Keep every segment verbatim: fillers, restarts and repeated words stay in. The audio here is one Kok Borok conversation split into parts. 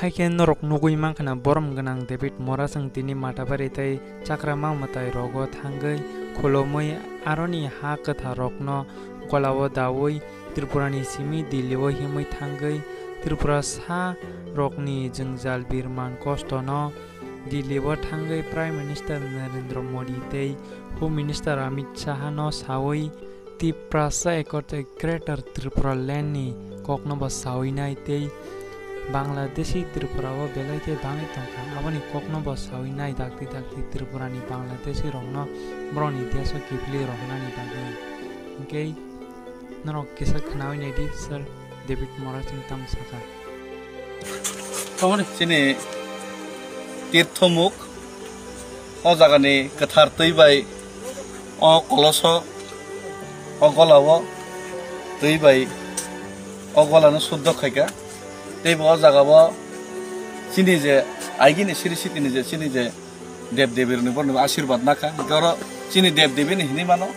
Haikhe norok nugwi mankha na borom gwnang David Moraswng tini Matabari tei Chakrama mwtai rogo thangwi khulumwi aroni ha kwthar rokno golao dawi Tripurani simi Dillio himwi thangwi Tripura sa rokni jwngjal birman kostono Dillio thangwi Prime Minister Narendra Modi tei Home Minister Amit Shah no sawi Tiprasa Accord tei Greater Tripura Land ni kokno bo sawi nai tei Bangladeshi Tripura o belai khe bangwi tongkha, aboni kokno bo sawi nai dakti dakti Tripura ni Bangladeshi rokno borokni desh o kiphilwi rohornani bagwi. Hinkhe norok kisa khnawi naidi sir. David Moraswng tamo sakha. Tongmani chini tirthomuk, o jagani kwthar twi bai o koloso, o golao twi bai o golano suddho khaikha. Teibo o jagao chini je aigini siri sitini je chini je Dev Devi rokni borokni asirwad nakha. Hinkhe oro chini Dev Devi ni hinwi mano.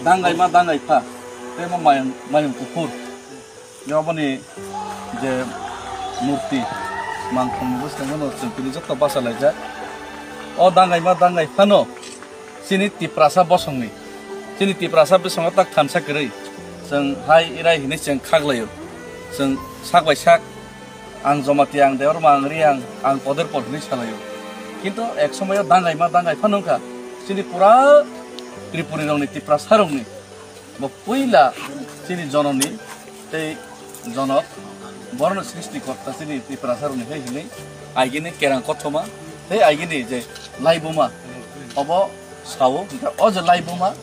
Dangai ma dangai pha. Tei mo mayung, mayung kuphur. Hinkhe oboni je murti, mangkhungni bwskango no chwng tini joto bachalaijak. O dangai ma dangai phano chini Tiprasa bosongni, chini Tiprasa bosongo tak thansa kwrwi. Chwng hai irai hinwi chwng khaklaio. Chwng sak bai sak ang Jamatia, ang Debbarma, ang Reang, ang Poder Por hinwi salaio. Kintu ek somoyo dangaima dangai phano wngkha. Chini pura Tripuri rokni, Tiprasa rokni bo puila chini jononi tei jonok, borokno srishti korta chini Tiprasa rokni hai hinwi aigini kerang kothoma tei aigini je laibuma obo sao, hwnkhe o je laibuma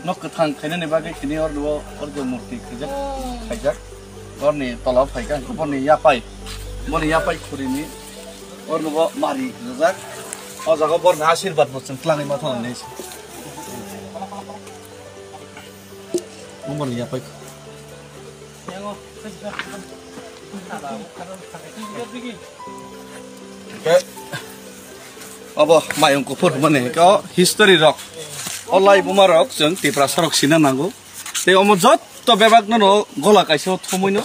no kwthang khainani bagwi tini orno, orno murti khaijak, khaijak. Orni tola phaikha, hwnkhe borni yapai, borni yapai khurini orno bo mari rijak. O jaga borni asirwad bo chwng twlangwi ma thangni. Borni yapai. Hwnkhe obo mayung kuphur hwnmani hwnkhe o history rok, o laibuma rok chwng Tiprasa rok sina nango. Tei omo jotto bebak no gola kaisa o thumui no